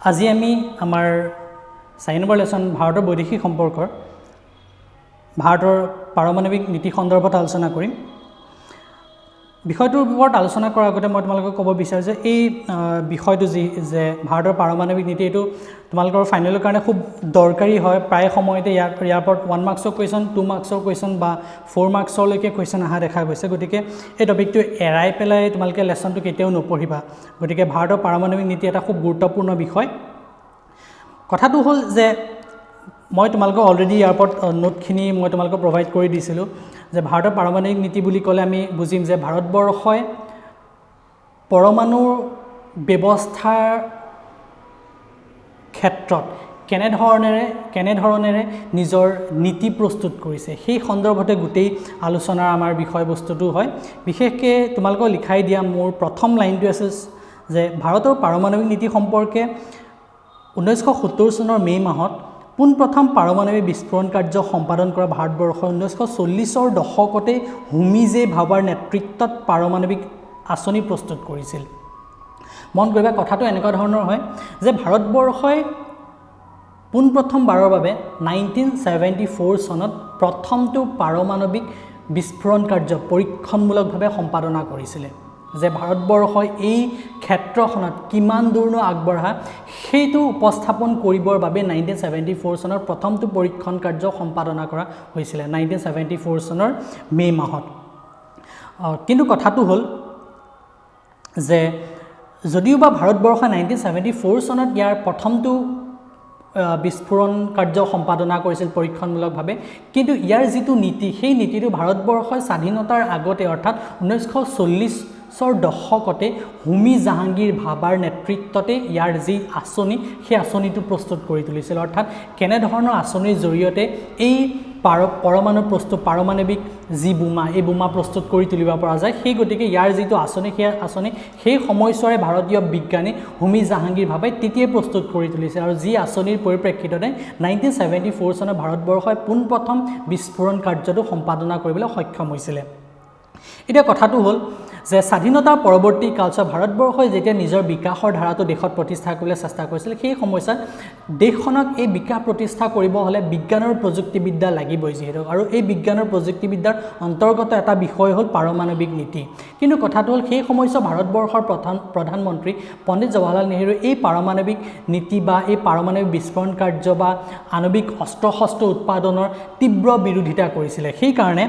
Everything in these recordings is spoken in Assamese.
আজি আমি আমাৰ 4 নম্বৰ লেচন ভাৰতৰ বৈদেশিক সম্পৰ্কৰ ভাৰতৰ পাৰমাণৱিক নীতি সন্দৰ্ভত আলোচনা কৰিম। বিষয়টোৰ ওপৰত আলোচনা কৰাৰ আগতে মই তোমালোকক ক'ব বিচাৰোঁ যে এই বিষয়টো যি যে ভাৰতৰ পাৰমাণৱিক নীতি, এইটো তোমালোকৰ ফাইনেলৰ কাৰণে খুব দৰকাৰী হয়। প্ৰায় সময়তে ইয়াৰ ওপৰত 1 মাৰ্কছৰ কুৱেশ্যন, 2 মাৰ্কছৰ কুৱেশ্যন বা 4 মাৰ্কছৰলৈকে কুৱেশ্যন অহা দেখা গৈছে। গতিকে এই টপিকটো এৰাই পেলাই তোমালোকে লেচনটো কেতিয়াও নপঢ়িবা। গতিকে ভাৰতৰ পাৰমাণৱিক নীতি এটা খুব গুৰুত্বপূৰ্ণ বিষয়। কথাটো হ'ল যে মই তোমালোকক অলৰেডি ইয়াৰ ওপৰত নোটখিনি মই তোমালোকক প্ৰভাইড কৰি দিছিলোঁ যে ভাৰতৰ পাৰমাণৱিক নীতি বুলি ক'লে আমি বুজিম যে ভাৰতবৰ্ষই পৰমাণুৰ ব্যৱস্থাৰ ক্ষেত্ৰত কেনেধৰণেৰে নিজৰ নীতি প্ৰস্তুত কৰিছে, সেই সন্দৰ্ভতে গোটেই আলোচনাৰ আমাৰ বিষয়বস্তুটো হয়। বিশেষকৈ তোমালোকক লিখাই দিয়া মোৰ প্ৰথম লাইনটো আছিল যে ভাৰতৰ পাৰমাণৱিক নীতি সম্পৰ্কে 1970 চনৰ মে' মাহত পোনপ্ৰথম পাৰমাণৱিক বিস্ফোৰণ কাৰ্য সম্পাদন কৰা ভাৰতবৰ্ষই 1940ৰ দশকতেই হোমি জে ভাবাৰ নেতৃত্বত পাৰমাণৱিক আঁচনি প্ৰস্তুত কৰিছিল। মন কৰিবা, কথাটো এনেকুৱা ধৰণৰ হয় যে ভাৰতবৰ্ষই পোনপ্ৰথমবাৰৰ বাবে 1974 চনত প্ৰথমটো পাৰমাণৱিক বিস্ফোৰণ কাৰ্য পৰীক্ষণমূলকভাৱে সম্পাদনা কৰিছিলে, যে ভাৰতবৰ্ষই এই ক্ষেত্ৰখনত কিমান দূৰনো আগবঢ়া, সেইটো উপস্থাপন কৰিবৰ বাবে 1974 চনৰ প্ৰথমটো পৰীক্ষণ কাৰ্য সম্পাদনা কৰা হৈছিলে 1974 চনৰ মে' মাহত। কিন্তু কথাটো হ'ল যে যদিওবা ভাৰতবৰ্ষই 1974 চনত ইয়াৰ প্ৰথমটো বিস্ফোৰণ কাৰ্য সম্পাদনা কৰিছিল পৰীক্ষণমূলকভাৱে, কিন্তু ইয়াৰ যিটো নীতি, সেই নীতিটো ভাৰতবৰ্ষই স্বাধীনতাৰ আগতে, অৰ্থাৎ 1940ৰ দশকতে হোমি জাহাংগীৰ ভাবাৰ নেতৃত্বতে ইয়াৰ যি আঁচনি, সেই আঁচনিটো প্ৰস্তুত কৰি তুলিছিল। অৰ্থাৎ কেনেধৰণৰ আঁচনিৰ জৰিয়তে এই পাৰমাণৱিক যি বোমা, এই বোমা প্ৰস্তুত কৰি তুলিব পৰা যায়, সেই গতিকে ইয়াৰ যিটো আঁচনি, সেই আঁচনি সেই সময়ছোৱাৰে ভাৰতীয় বিজ্ঞানী হোমি জাহাংগীৰ ভাবাই তেতিয়াই প্ৰস্তুত কৰি তুলিছে আৰু যি আঁচনিৰ পৰিপ্ৰেক্ষিততে 1974 চনত ভাৰতবৰ্ষই পোনপ্ৰথম বিস্ফোৰণ কাৰ্যটো সম্পাদনা কৰিবলৈ সক্ষম হৈছিলে। এতিয়া কথাটো হ'ল যে স্বাধীনতাৰ পৰৱৰ্তী কালছোৱাত ভাৰতবৰ্ষই যেতিয়া নিজৰ বিকাশৰ ধাৰাটো দেশত প্ৰতিষ্ঠা কৰিবলৈ চেষ্টা কৰিছিল, সেই সময়ছোৱাত দেশখনক এই বিকাশ প্ৰতিষ্ঠা কৰিব হ'লে বিজ্ঞান আৰু প্ৰযুক্তিবিদ্যা লাগিবই যিহেতু, আৰু এই বিজ্ঞান আৰু প্ৰযুক্তিবিদ্যাৰ অন্তৰ্গত এটা বিষয় হ'ল পাৰমাণৱিক নীতি। কিন্তু কথাটো হ'ল, সেই সময়ছোৱাত ভাৰতবৰ্ষৰ প্ৰধান প্ৰধানমন্ত্ৰী পণ্ডিত জৱাহৰলাল নেহৰুৱে এই পাৰমাণৱিক নীতি বা এই পাৰমাণৱিক বিস্ফোৰণ কাৰ্য বা আণৱিক অস্ত্ৰ শস্ত্ৰ উৎপাদনৰ তীব্ৰ বিৰোধিতা কৰিছিলে। সেইকাৰণে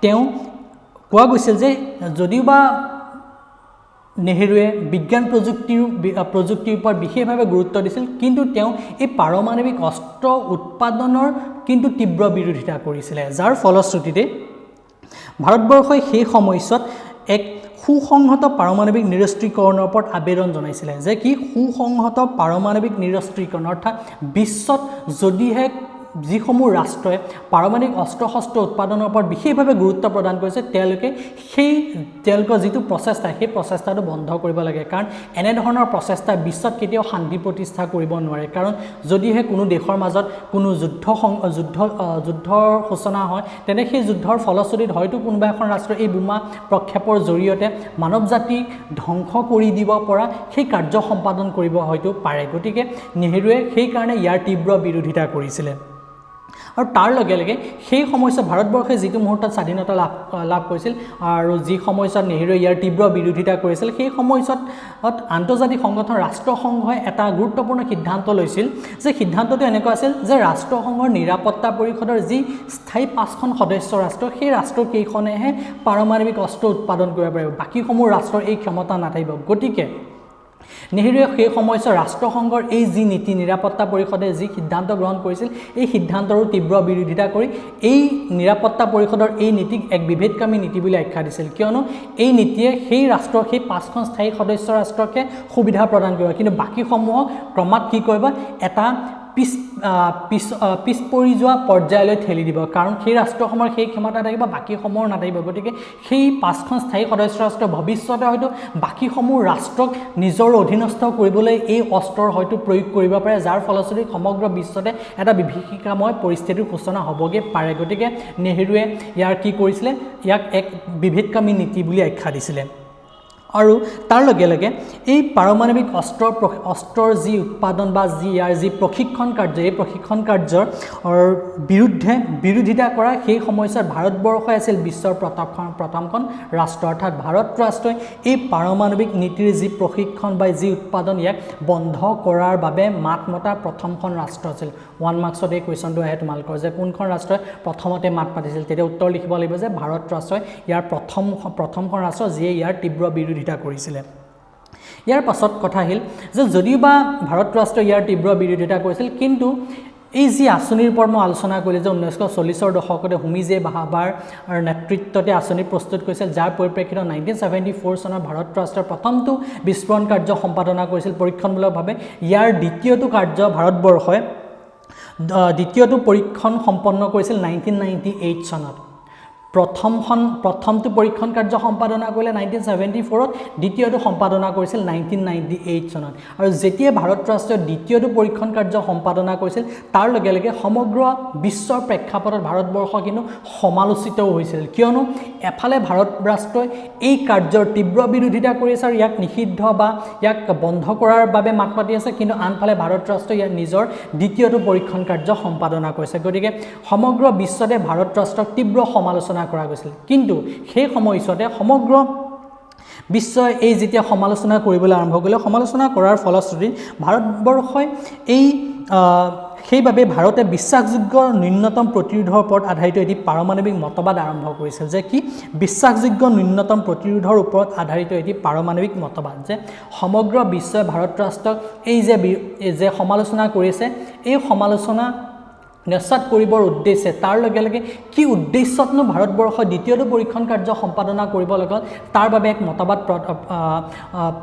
তেওঁ কোৱা গৈছিল যে যদিওবা নেহেৰুৱে বিজ্ঞান প্ৰযুক্তিৰ ওপৰত বিশেষভাৱে গুৰুত্ব দিছিল, কিন্তু তেওঁ এই পাৰমাণৱিক অস্ত্ৰ উৎপাদনৰ কিন্তু তীব্ৰ বিৰোধিতা কৰিছিলে, যাৰ ফলশ্ৰুতিতে ভাৰতবৰ্ষই সেই সময়ছোৱাত এক সুসংহত পাৰমাণৱিক নিৰস্ত্ৰীকৰণৰ ওপৰত আবেদন জনাইছিলে। যে কি সুসংহত পাৰমাণৱিক নিৰস্ত্ৰীকৰণ, অৰ্থাৎ বিশ্বত যদিহে যিসমূহ ৰাষ্ট্ৰই পাৰমাণৱিক অস্ত্ৰ শস্ত্ৰ উৎপাদনৰ ওপৰত বিশেষভাৱে গুৰুত্ব প্ৰদান কৰিছে, তেওঁলোকে তেওঁলোকৰ যিটো প্ৰচেষ্টা, সেই প্ৰচেষ্টাটো বন্ধ কৰিব লাগে। কাৰণ এনেধৰণৰ প্ৰচেষ্টা বিশ্বত কেতিয়াও শান্তি প্ৰতিষ্ঠা কৰিব নোৱাৰে। কাৰণ যদিহে কোনো দেশৰ মাজত কোনো যুদ্ধ সং যুদ্ধ যুদ্ধৰ সূচনা হয়, তেন্তে সেই যুদ্ধৰ ফলশ্ৰুতিত হয়তো কোনোবা এখন ৰাষ্ট্ৰই এই বোমা প্ৰক্ষেপৰ জৰিয়তে মানৱ জাতিক ধ্বংস কৰি দিব পৰা সেই কাৰ্য সম্পাদন কৰিব হয়তো পাৰে। গতিকে নেহেৰুৱে সেইকাৰণে ইয়াৰ তীব্ৰ বিৰোধিতা কৰিছিলে। আৰু তাৰ লগে লগে সেই সময়ছোৱাত ভাৰতবৰ্ষই যিটো মুহূৰ্তত স্বাধীনতা লাভ কৰিছিল আৰু যি সময়ছোৱাত নেহেৰুৱে ইয়াৰ তীব্ৰ বিৰোধিতা কৰিছিল, সেই সময়ছোৱাত আন্তৰ্জাতিক সংগঠন ৰাষ্ট্ৰসংঘই এটা গুৰুত্বপূৰ্ণ সিদ্ধান্ত লৈছিল, যে সিদ্ধান্তটো এনেকুৱা আছিল যে ৰাষ্ট্ৰসংঘৰ নিৰাপত্তা পৰিষদৰ যি স্থায়ী পাঁচখন সদস্য ৰাষ্ট্ৰ, সেই ৰাষ্ট্ৰকেইখনেহে পাৰমাণৱিক অস্ত্ৰ উৎপাদন কৰিব পাৰিব, বাকীসমূহ ৰাষ্ট্ৰৰ এই ক্ষমতা নাথাকিব। গতিকে নেহেৰুৱে সেই সময়ছোৱাত ৰাষ্ট্ৰসংঘৰ এই যি নীতি, নিৰাপত্তা পৰিষদে যি সিদ্ধান্ত গ্ৰহণ কৰিছিল, এই সিদ্ধান্তৰো তীব্ৰ বিৰোধিতা কৰি এই নিৰাপত্তা পৰিষদৰ এই নীতিক এক বিভেদকামী নীতি বুলি আখ্যা দিছিল। কিয়নো এই নীতিয়ে সেই পাঁচখন স্থায়ী সদস্য ৰাষ্ট্ৰকে সুবিধা প্ৰদান কৰিব, কিন্তু বাকীসমূহক ক্ৰমাৎ কি কৰিব, এটা পিছ পিছ পিছ পৰি যোৱা পৰ্যায়লৈ ঠেলি দিব। কাৰণ সেই ৰাষ্ট্ৰসমূহৰ সেই ক্ষমতা থাকিব, বাকীসমূহৰ নাথাকিব। গতিকে সেই পাঁচখন স্থায়ী সদস্য ৰাষ্ট্ৰ ভৱিষ্যতে হয়তো বাকীসমূহ ৰাষ্ট্ৰক নিজৰ অধীনস্থ কৰিবলৈ এই অস্ত্ৰৰ হয়তো প্ৰয়োগ কৰিব পাৰে, যাৰ ফলশ্ৰুতিত সমগ্ৰ বিশ্বতে এটা বিভীষিকাময় পৰিস্থিতিৰ সূচনা হ'বগৈ পাৰে। গতিকে নেহেৰুৱে ইয়াৰ কি কৰিছিলে, ইয়াক এক বিভেদকামী নীতি বুলি আখ্যা দিছিলে। আৰু তাৰ লগে লগে এই পাৰমাণৱিক অস্ত্ৰৰ যি উৎপাদন বা যি ইয়াৰ যি প্ৰশিক্ষণ কাৰ্য, এই প্ৰশিক্ষণ কাৰ্যৰ বিৰুদ্ধে বিৰোধিতা কৰা সেই সময়ছোৱাত ভাৰতবৰ্ষই আছিল বিশ্বৰ প্ৰথমখন ৰাষ্ট্ৰ। অৰ্থাৎ ভাৰত ৰাষ্ট্ৰই এই পাৰমাণৱিক নীতিৰ যি প্ৰশিক্ষণ বা যি উৎপাদন ইয়াক বন্ধ কৰাৰ বাবে মাত মতা প্ৰথমখন ৰাষ্ট্ৰ আছিল। 1 মাৰ্কছত এই কুৱেশ্যনটো আহে তোমালোকৰ যে কোনখন ৰাষ্ট্ৰই প্ৰথমতে মাত মাতিছিল, তেতিয়া উত্তৰ লিখিব লাগিব যে ভাৰত ৰাষ্ট্ৰই ইয়াৰ প্ৰথমখন ৰাষ্ট্ৰ যিয়ে ইয়াৰ তীব্ৰ বিৰোধিতা কৰিছিলে। ইয়াৰ পাছত কথা আহিল যে যদিওবা ভাৰত ৰাষ্ট্ৰই ইয়াৰ তীব্ৰ বিৰোধিতা কৰিছিল, কিন্তু এই যি আঁচনিৰ ওপৰত মই আলোচনা কৰিলোঁ যে 1940ৰ দশকতে হোমি জে ভাবাৰ নেতৃত্বতে আঁচনি প্ৰস্তুত কৰিছিল, যাৰ পৰিপ্ৰেক্ষিতত 1974 চনৰ ভাৰত ৰাষ্ট্ৰৰ প্ৰথমটো বিস্ফোৰণ কাৰ্য সম্পাদনা কৰিছিল পৰীক্ষণমূলকভাৱে। ইয়াৰ দ্বিতীয়টো কাৰ্য ভাৰতবৰ্ষই দ্বিতীয়টো পৰীক্ষণ সম্পন্ন কৰিছিল 1998 চনত। প্ৰথমটো পৰীক্ষণ কাৰ্য সম্পাদনা কৰিলে 1974ত, দ্বিতীয়টো সম্পাদনা কৰিছিল 1998 চনত। আৰু যেতিয়া ভাৰত ৰাষ্ট্ৰই দ্বিতীয়টো পৰীক্ষণ কাৰ্য সম্পাদনা কৰিছিল তাৰ লগে লগে সমগ্ৰ বিশ্বৰ প্ৰেক্ষাপটত ভাৰতবৰ্ষ কিন্তু সমালোচিতও হৈছিল। কিয়নো এফালে ভাৰত ৰাষ্ট্ৰই এই কাৰ্যৰ তীব্ৰ বিৰোধিতা কৰি আছে আৰু ইয়াক নিষিদ্ধ বা ইয়াক বন্ধ কৰাৰ বাবে মাত মাতি আছে, কিন্তু আনফালে ভাৰত ৰাষ্ট্ৰই ইয়াৰ নিজৰ দ্বিতীয়টো পৰীক্ষণ কাৰ্য সম্পাদনা কৰিছে। গতিকে সমগ্ৰ বিশ্বতে ভাৰত ৰাষ্ট্ৰক তীব্ৰ সমালোচনা কৰা গৈছিল। কিন্তু সেই সময়ছোৱাতে সমগ্ৰ বিশ্বই এই যেতিয়া সমালোচনা কৰিবলৈ আৰম্ভ কৰিলে, সমালোচনা কৰাৰ ফলশ্ৰুতিত ভাৰতবৰ্ষই এই সেইবাবে ভাৰতে বিশ্বাসযোগ্য ন্যূনতম প্ৰতিৰোধৰ ওপৰত আধাৰিত এটি পাৰমাণৱিক মতবাদ আৰম্ভ কৰিছিল। যে কি বিশ্বাসযোগ্য ন্যূনতম প্ৰতিৰোধৰ ওপৰত আধাৰিত এটি পাৰমাণৱিক মতবাদ, যে সমগ্ৰ বিশ্বই ভাৰত ৰাষ্ট্ৰক এই যে সমালোচনা কৰিছে, এই সমালোচনা নস্যাৎ কৰিবৰ উদ্দেশ্যে তাৰ লগে লগে কি উদ্দেশ্যতনো ভাৰতবৰ্ষই দ্বিতীয়টো পৰীক্ষণ কাৰ্য সম্পাদনা কৰিব লগা তাৰ বাবে এক মতবাদ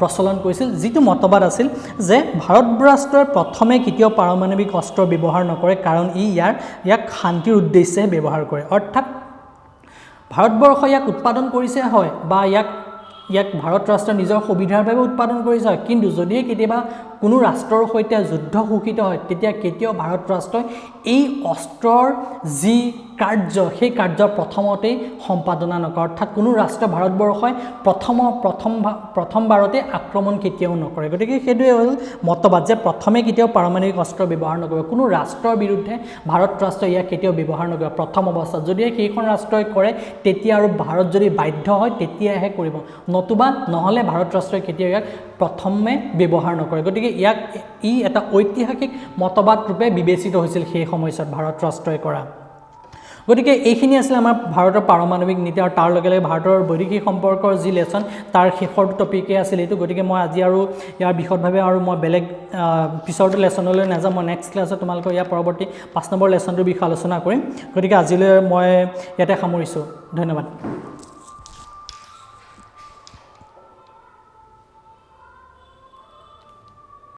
প্ৰচলন কৰিছিল, যিটো মতবাদ আছিল যে ভাৰত ৰাষ্ট্ৰই প্ৰথমে কেতিয়াও পাৰমাণৱিক অস্ত্ৰ ব্যৱহাৰ নকৰে, কাৰণ ই ইয়াক শান্তিৰ উদ্দেশ্যে ব্যৱহাৰ কৰে। অৰ্থাৎ ভাৰতবৰ্ষই ইয়াক উৎপাদন কৰিছে হয়, বা ইয়াক ভাৰত ৰাষ্ট্ৰই নিজৰ সুবিধাৰ বাবে উৎপাদন কৰিছে হয়, কিন্তু যদিহে কেতিয়াবা কোনো ৰাষ্ট্ৰৰ সৈতে যুদ্ধ ঘোষিত হয় তেতিয়া কেতিয়াও ভাৰত ৰাষ্ট্ৰই এই অস্ত্ৰৰ যি কাৰ্য সেই কাৰ্য প্ৰথমতেই সম্পাদনা নকৰে। অৰ্থাৎ কোনো ৰাষ্ট্ৰ ভাৰতবৰ্ষই প্ৰথমবাৰতে আক্ৰমণ কেতিয়াও নকৰে। গতিকে সেইটোৱে হ'ল মতবাদ যে প্ৰথমে কেতিয়াও পাৰমাণৱিক অস্ত্ৰ ব্যৱহাৰ নকৰিব, কোনো ৰাষ্ট্ৰৰ বিৰুদ্ধে ভাৰত ৰাষ্ট্ৰই ইয়াক কেতিয়াও ব্যৱহাৰ নকৰিব প্ৰথম অৱস্থাত। যদিহে সেইখন ৰাষ্ট্ৰই কৰে তেতিয়া আৰু ভাৰত যদি বাধ্য হয় তেতিয়াহে কৰিব, নতুবা নহ'লে ভাৰত ৰাষ্ট্ৰই কেতিয়াও ইয়াক প্ৰথমে ব্যৱহাৰ নকৰে। গতিকে ইয়াক ই এটা ঐতিহাসিক মতবাদ ৰূপে বিবেচিত হৈছিল সেই সময়ছোৱাত ভাৰত ৰাষ্ট্ৰই কৰা। গতিকে এইখিনি আছিল আমাৰ ভাৰতৰ পাৰমাণৱিক নীতি আৰু তাৰ লগে লগে ভাৰতৰ বৈদেশিক সম্পৰ্কৰ যি লেচন তাৰ শেষৰটো টপিকেই আছিল এইটো। গতিকে মই আজি আৰু ইয়াৰ বিশদভাৱে আৰু মই বেলেগ পিছৰটো লেচনলৈ নাযাওঁ, মই নেক্সট ক্লাছত তোমালোকৰ ইয়াৰ পৰৱৰ্তী 5 নম্বৰ লেচনটোৰ বিষয়ে আলোচনা কৰিম। গতিকে আজিলৈ মই ইয়াতে সামৰিছোঁ, ধন্যবাদ।